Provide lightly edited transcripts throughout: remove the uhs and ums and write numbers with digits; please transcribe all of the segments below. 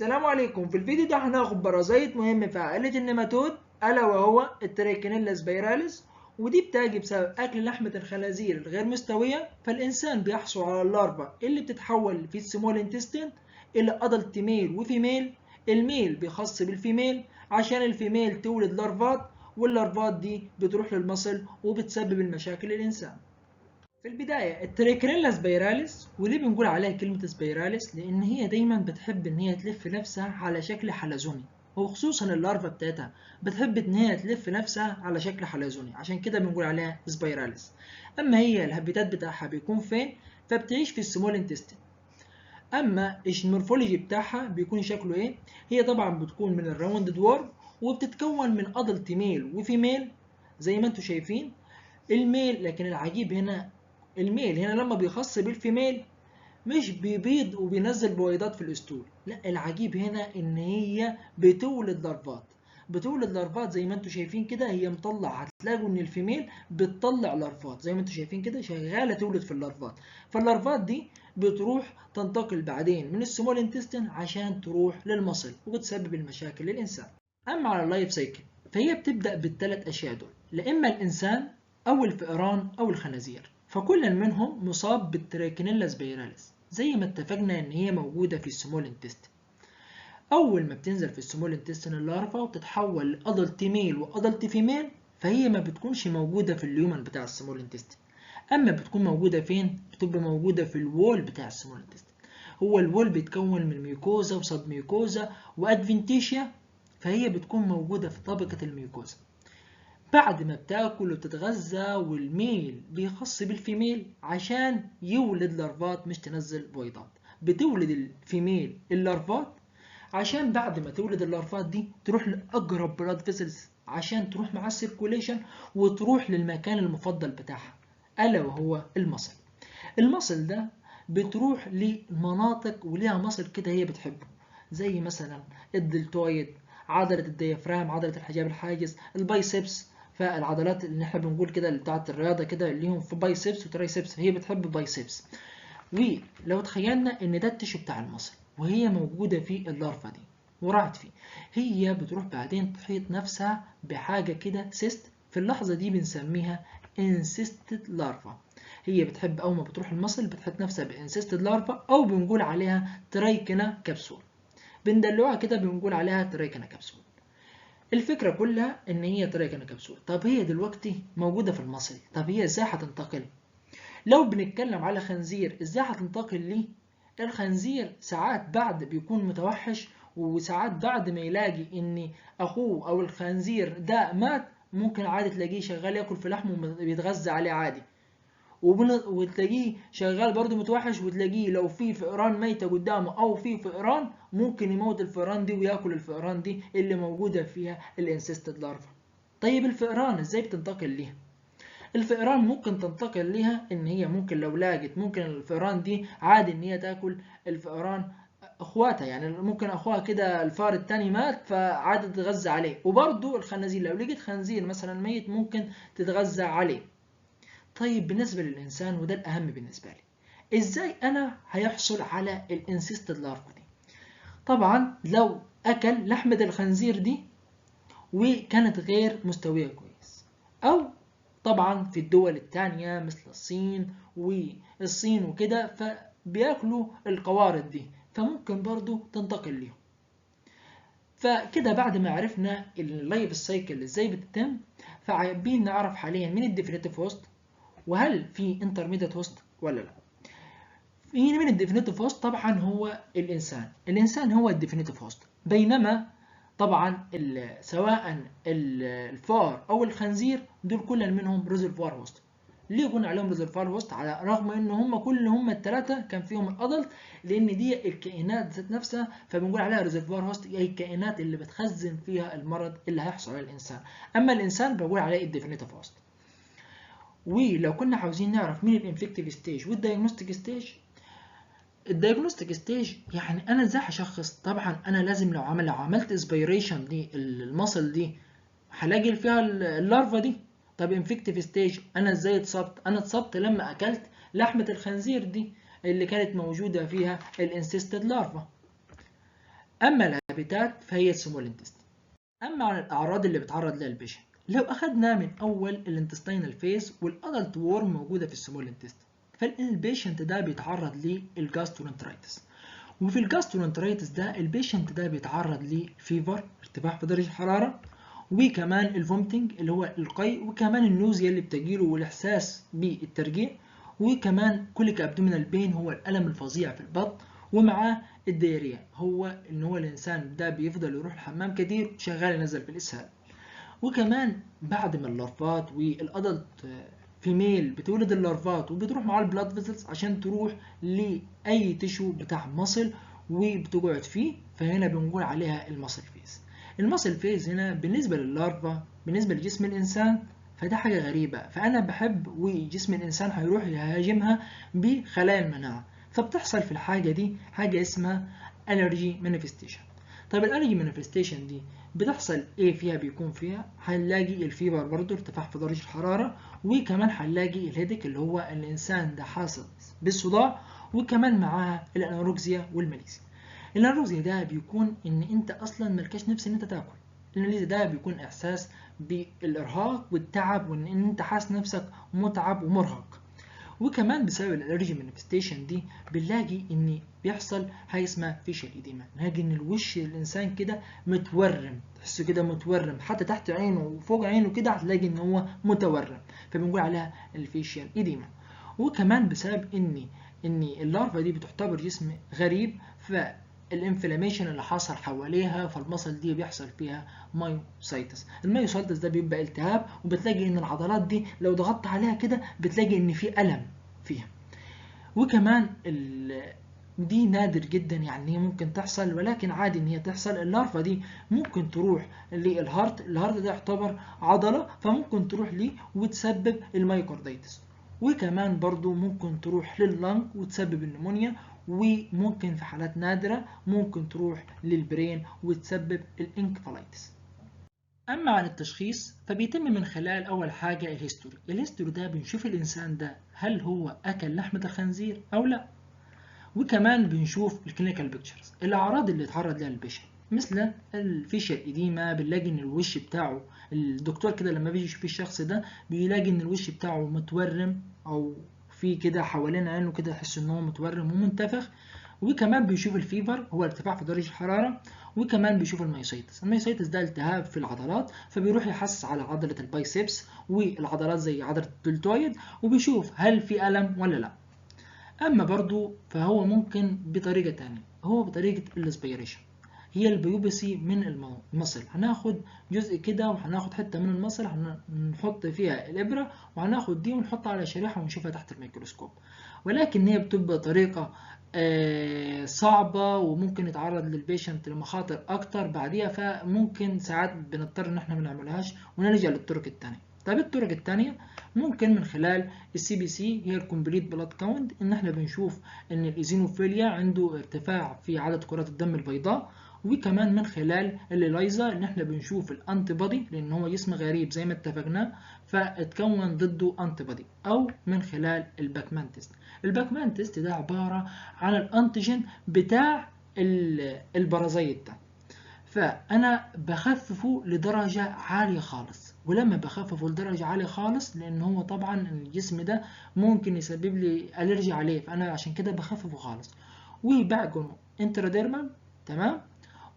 السلام عليكم. في الفيديو ده هناخد parasite مهم في عائلة النيماتود، ألا وهو ال Trichinella spiralis، ودي بتاجي بسبب أكل لحمة الخنازير الغير مستوية. فالإنسان بيحصل على ال larva اللي بتتحول في ال small intestine إلى adult male و female. ال male بيخصب ال female عشان ال female تولد لارفات، واللارفات دي بتروح لل muscle وبتسبب المشاكل للإنسان. في البداية ال Trichinella spiralis، وليه بنقول عليها كلمة spiralis؟ لأن هي دايما بتحب إن هي تلف نفسها على شكل حلزوني، وخصوصا ال larva بتاعتها بتحب إن هي تلف نفسها على شكل حلزوني، عشان كده بنقول عليها spiralis. أما هي ال habitat بتاعها بيكون فين؟ فبتعيش في ال small intestine. أما ال morphology بتاعها بيكون شكله إيه؟ هي طبعا بتكون من ال rounded worm، وبتتكون من adult male و female زي ما انتم شايفين ال male. لكن العجيب هنا ال male هنا لما بيخصب ال female مش بيبيض وبينزل بويضات في ال stool، لا، العجيب هنا ان هي بتولد لارفات، بتولد لارفات زي ما انتم شايفين كده. هي مطلع، هتلاقوا ان ال female بتطلع لارفات زي ما انتم شايفين كده، شغالة تولد في اللارفات. فاللارفات دي بتروح تنتقل بعدين من ال small intestine عشان تروح لل muscle وبتسبب المشاكل للانسان. اما على ال life cycle فهي بتبدا بالثلاث اشياء دول، لا اما الانسان او الفئران او الخنازير، فكل منهم مصاب بال Trichinella spiralis زي ما اتفقنا ان هي موجودة في ال small intestine. اول ما بتنزل في ال small intestine ال larva وبتتحول ل adult male و adult female، فهي ما بتكونش موجودة في ال lumen بتاع ال small intestine. اما بتكون موجودة فين؟ بتبقى موجودة في ال wall بتاع ال small intestine. هو ال wall بيتكون من mucosa و submucosa و adventitia، فهي بتكون موجودة في طبقه ال mucosa. بعد ما بتاكل وبتتغذى، وال male بيخصب ال female عشان يولد لارفات مش تنزل بويضات. بتولد ال female اللارفات عشان بعد ما تولد اللارفات دي تروح لأقرب blood vessels عشان تروح مع ال circulation وتروح للمكان المفضل بتاعها، ألا وهو ال muscle. ال muscle ده بتروح لمناطق وليها muscle كده هي بتحبه، زي مثلا ال deltoid، عضلة ال diaphragm، عضلة الحجاب الحاجز، ال biceps. فالعضلات اللي احنا بنقول كده اللي بتاعت الرياضة كده اللي هم في biceps و triceps، هي بتحب biceps. ولو تخيلنا ان ده ال tissue بتاع ال muscle وهي موجودة في ال larva دي وراحت فيه، هي بتروح بعدين تحيط نفسها بحاجة كده cyst، في اللحظة دي بنسميها encysted larva. هي بتحب اول ما بتروح ال muscle بتحيط نفسها ب encysted larva، او بنقول عليها trichina capsule، بندلوها كده بنقول عليها trichina capsule. الفكرة كلها ان هي trichina capsule. طب هي دلوقتي موجودة في ال muscle، طب هي ازاي هتنتقل؟ لو بنتكلم على خنزير ازاي هتنتقل ليه؟ الخنزير ساعات بعد بيكون متوحش، وساعات بعد ما يلاقي ان اخوه او الخنزير ده مات ممكن عادي تلاقيه شغال ياكل في لحمه وبيتغذى عليه عادي، وتلاقيه شغال برضه متوحش، وتلاقيه لو في فئران ميتة قدامه او في فئران ممكن يموت الفئران دي وياكل الفئران دي اللي موجودة فيها ال encysted larva. طيب الفئران ازاي بتنتقل ليها؟ الفئران ممكن تنتقل ليها ان هي ممكن لو لاقت، ممكن الفئران دي عادي ان هي تاكل الفئران اخواتها، يعني ممكن اخوها كده الفار التاني مات فعادي تتغذى عليه. وبرضه الخنازير لو لقيت خنزير مثلا ميت ممكن تتغذى عليه. طيب بالنسبة للإنسان، وده الأهم بالنسبة لي، إزاي أنا هيحصل على ال encysted larva دي؟ طبعا لو أكل لحمة الخنزير دي وكانت غير مستوية كويس، أو طبعا في الدول التانية مثل الصين والصين وكده فبياكلوا القوارض دي، فممكن برضو تنتقل ليهم. فكده بعد ما عرفنا ال life cycle ازاي بتتم، فعايزين نعرف حاليا مين ال definitive host، وهل في intermediate host ولا لا. مين من ال definitive host؟ طبعا هو الانسان، الانسان هو ال definitive host. بينما طبعا سواء الفار او الخنزير دول كل منهم reservoir host. ليه قلنا عليهم reservoir host؟ على رغم ان هم كل هم الثلاثة كان فيهم ال adult، لان دي الكائنات ذات نفسها، فبنقول عليها reservoir host، اي الكائنات اللي بتخزن فيها المرض اللي هيحصل على الانسان. اما الانسان بقول عليه ال definitive host. ولو كنا عاوزين نعرف مين ال infective stage وال diagnostic stage، ال diagnostic stage يعني انا ازاي هشخص؟ طبعا انا لازم لو عملت aspiration لل muscle دي هلاقي فيها ال larva دي. طب infective stage انا ازاي اتصبت؟ انا اتصبت لما اكلت لحمه الخنزير دي اللي كانت موجودة فيها ال encysted larva. اما ال habitat فهي ال small intestine. اما عن الاعراض اللي بيتعرض لها ال patient، لو اخدنا من اول ال intestinal phase وال adult worm موجودة في ال small intestine، فال patient ده بيتعرض لل gastroenteritis. وفي ال gastroenteritis ده ال patient ده بيتعرض ل fever، ارتفاع في درجه الحراره، وكمان ال vomiting اللي هو القيء، وكمان ال nausea اللي بتجيله والاحساس بالترجيع، وكمان colic abdominal pain هو الالم الفظيع في البطن، ومعاه ال diarrhea، هو ان هو الانسان ده بيفضل يروح الحمام كتير، شغال ينزل في الاسهال. وكمان بعد ما ال larvaات وال adult female بتولد ال larvaات وبتروح مع ال blood vessels عشان تروح لاي tissue بتاع muscle وبتقعد فيه، فهنا بنقول عليها ال muscle phase. ال muscle phase هنا بالنسبة لل larva بالنسبة لجسم الانسان فده حاجة غريبه، فانا بحب وجسم الانسان هيروح يهاجمها بخلايا المناعه، فبتحصل في الحاجة دي حاجة اسمها allergy manifestation. طيب ال allergy manifestation دي بتحصل ايه فيها؟ بيكون فيها هنلاقي ال fever برضو، ارتفاع في درجة الحرارة، وكمان هنلاقي ال headache اللي هو الانسان ده حاسس بالصداع، وكمان معاها ال anorexia وال malaise. ال anorexia ده بيكون ان انت اصلا ملكاش نفس ان انت تاكل. ال malaise ده بيكون احساس بالارهاق والتعب وان انت حاسس نفسك متعب ومرهق. وكمان بسبب ال allergy manifestation دي بنلاقي ان بيحصل حاجة اسمها facial edema، نلاقي ان الوش الانسان كده متورم، تحسه كده متورم حتى تحت عينه وفوق عينه كده هتلاقي ان هو متورم، فبنقول عليها ال facial edema. وكمان بسبب ان ال larva دي بتعتبر جسم غريب، فال inflammation اللي حصل حواليها، فال muscle دي بيحصل فيها myositis. ال myositis ده بيبقى التهاب، وبتلاقي ان العضلات دي لو ضغطت عليها كده بتلاقي ان في الم فيها. وكمان دي نادر جدا يعني هي ممكن تحصل، ولكن عادي ان هي تحصل. ال larva دي ممكن تروح لل heart، ال heart ده يعتبر عضلة، فممكن تروح ليه وتسبب ال myocarditis. وكمان برضو ممكن تروح لل lung وتسبب ال pneumonia، وممكن في حالات نادرة ممكن تروح لل brain وتسبب ال encephalitis. أما عن التشخيص فبيتم من خلال أول حاجة ال history. ال history ده بنشوف الإنسان ده هل هو أكل لحمة الخنزير أو لا. وكمان بنشوف ال clinical pictures، الأعراض اللي اتعرض لها ال patient، مثل ال facial edema. بنلاقي ان الوش بتاعه، الدكتور كده لما بيجي يشوف الشخص ده بيلاقي ان الوش بتاعه متورم او في كده حوالين عينه كده، يحس ان هو متورم ومنتفخ. وكمان بيشوف ال fever هو ارتفاع في درجة الحرارة، وكمان بيشوف ال myositis. ال myositis ده التهاب في العضلات، فبيروح يحسس على عضلة ال biceps والعضلات زي عضلة ال deltoid، وبيشوف هل في ألم ولا لا. أما برضو فهو ممكن بطريقة تانية، هو بطريقة ال aspiration، هي ال biopsy من ال muscle. هناخد جزء كده وهناخد حتة من ال muscle، هنحط فيها الإبرة وهناخد دي ونحطها على شريحة ونشوفها تحت الميكروسكوب. ولكن هي بتبقى طريقة صعبة وممكن يتعرض لل patient لمخاطر أكتر بعديها، فممكن ساعات بنضطر إن احنا ما نعملهاش ونلجأ للطرق التانية. طيب الطرق التانية ممكن من خلال ال CBC، هي ال complete blood count، ان احنا بنشوف ان ال eosinophilia عنده ارتفاع في عدد كرات الدم البيضاء. وكمان من خلال ال ELISA ان احنا بنشوف ال antibody، لان هو جسم غريب زي ما اتفقنا فاتكون ضده antibody. او من خلال ال Bachman test. ال Bachman test ده عبارة عن ال antigen بتاع ال parasite ده، فانا بخففه لدرجة عالية خالص. ولما بخففه لدرجة عالية خالص، لان هو طبعا الجسم ده ممكن يسبب لي allergy عليه، فانا عشان كده بخففه خالص وبعجنه intradermal، تمام؟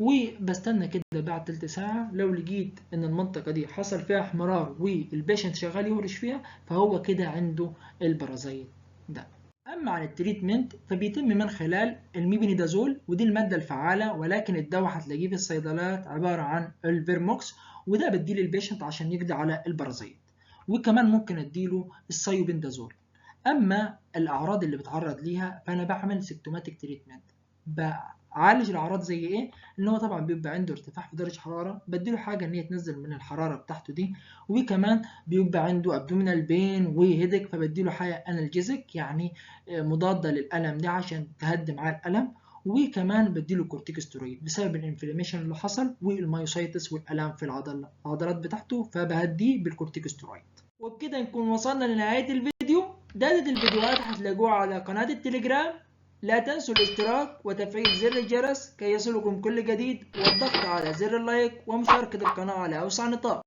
وبستنى كده بعد تلت ساعة، لو لقيت ان المنطقة دي حصل فيها احمرار وال patient شغال يهرش فيها، فهو كده عنده ال parasite ده. اما عن ال treatment فبيتم من خلال الميبينيدازول، ودي المادة الفعالة، ولكن الدواء هتلاقيه في الصيدليات عبارة عن ال Vermox، وده بديه لل patient عشان يقضي على ال parasite. وكمان ممكن اديله ال thiabendazole. اما الاعراض اللي بتعرض ليها فانا بعمل symptomatic treatment، بعالج الاعراض زي ايه؟ ان هو طبعا بيبقى عنده ارتفاع في درجه حراره، بديله حاجة ان هي تنزل من الحرارة بتاعته دي. وكمان بيبقى عنده abdominal pain و headache، فبديله حاجة analgesic، يعني مضادة للالم دي عشان تهدي معاه الالم. وكمان بديله كورتيكوستيرويد بسبب ال inflammation اللي حصل وال myositis والالام في العضلات بتاعته، فبهديه بالكورتيكوستيرويد. وبكده نكون وصلنا لنهاية الفيديو. data الفيديوهات هتلاقوها على قناة التليجرام. لا تنسوا الاشتراك وتفعيل زر الجرس كي يصلكم كل جديد، والضغط على زر ال like ومشاركة القناة على أوسع نطاق.